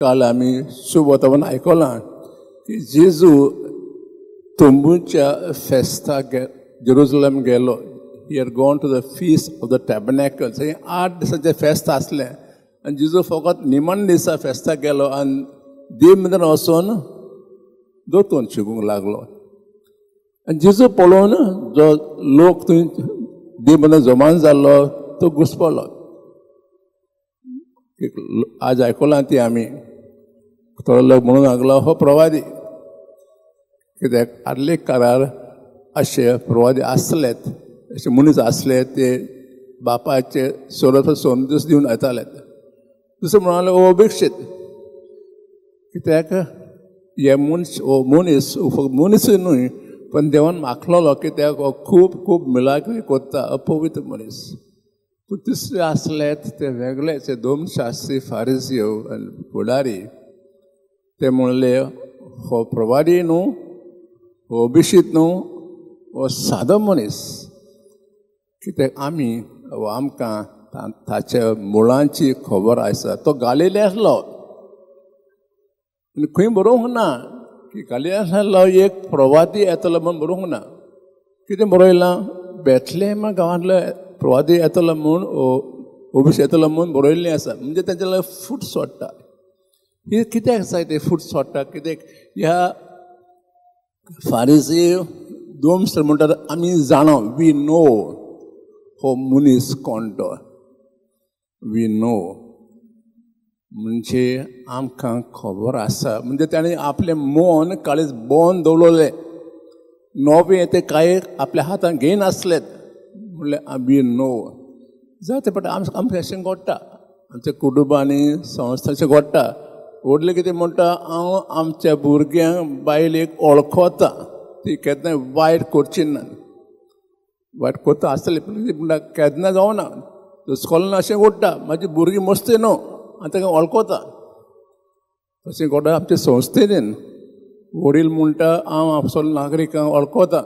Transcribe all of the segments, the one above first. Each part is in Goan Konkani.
काल आमी शुभ वर्तमान आयकलां की जेजू तंबूच्या फेस्ताक जेरुजलम गेलो. He had gone to the feast of the tabernacle. थंय 8 दिसांचें फेस्त आसलें आनी जेजू फकत निमाण दिसा फेस्ताक गेलो आनी देव मंदिरांत वचून दोतोन शिकूंक लागलो. आनी जेजू पळोवन जो लोक थंय देव मंदिरांत जमान जाल्लो तो घुसपलो. आज आयकलां ती आमी. थोडो लोक म्हणूंक लागलो हो प्रवादी, कित्याक आदले काळार अशे प्रवादी आसलेत, अशे मनीस आसले ते बापाचे सोरोप संदेश दिवन येताले. दुसरो म्हणालो हो अपेक्षीत, कित्याक हे मनीस हो मनीस मनीसूय न्हय पण देवान माखलेलो, कित्याक हो खूब खूब मिलाग्री कोत्ता, अपवित्र मनीस. पूण तिसरे आसले ते वेगळे, ते दोन शास्त्री फारिजियो आनी फुडारी. ते म्हणले हो प्रवादी न्हू, हो अभिशीत न्हू, हो सादो मनीस, कित्याक आमी आमकां ताच्या मुळांची खबर आसा. तो गालिले आसलो आनी खंय बरोवंक ना की गालिले आसलो एक प्रवादी येतलो म्हूण बरोवंक ना. कितें बरयलां? बेथलेहम गांवांतलो प्रवादी येतलो म्हूण, अभिषेक येतलो म्हूण बरयल्लें आसा. म्हणजे तांच्या फूट सोडटा. हे कित्याक जाय ते फूट सोडटा? कित्याक ह्या फारिजी दोमसर म्हणटात आमी जाणा, we know हो मनीस कोण तो, we know म्हणजे आमकां खबर आसा. म्हणजे ताणें आपलें मन काळीज बंद दवरलें, नवें ते कांय आपल्या हातान घेयनासलें. म्हणलें we know. जायते फावटी आमकां अशें घडटा, आमच्या कुटुंबांनी संस्थांचें घडटा. व्हडलें कितें म्हणटा, हांव आमच्या भुरग्यांक बायलेक वळखता, ती केन्नाय वायट करची ना. वायट करता आसतली पूण म्हणटा केन्ना जावना. इस्कॉलान अशें घडटा, म्हाजी भुरगीं मस्ती न्हू, हांव तांकां वळखता. तशें घडटा आमचे संस्थेन. वडील म्हणटा हांव आपसो नागरिकांक वळखता.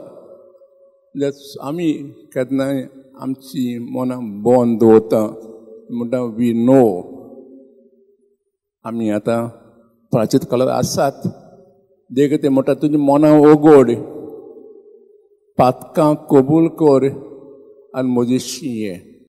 म्हणजे आमी केन्नाय आमची मनां बंद दवरता, म्हणटा we know. आमी आतां प्राचीत काळार आसात. देख ते म्हणटा तुजी मनां उगड, पातकां कबूल कर आनी म्हजी शिंये.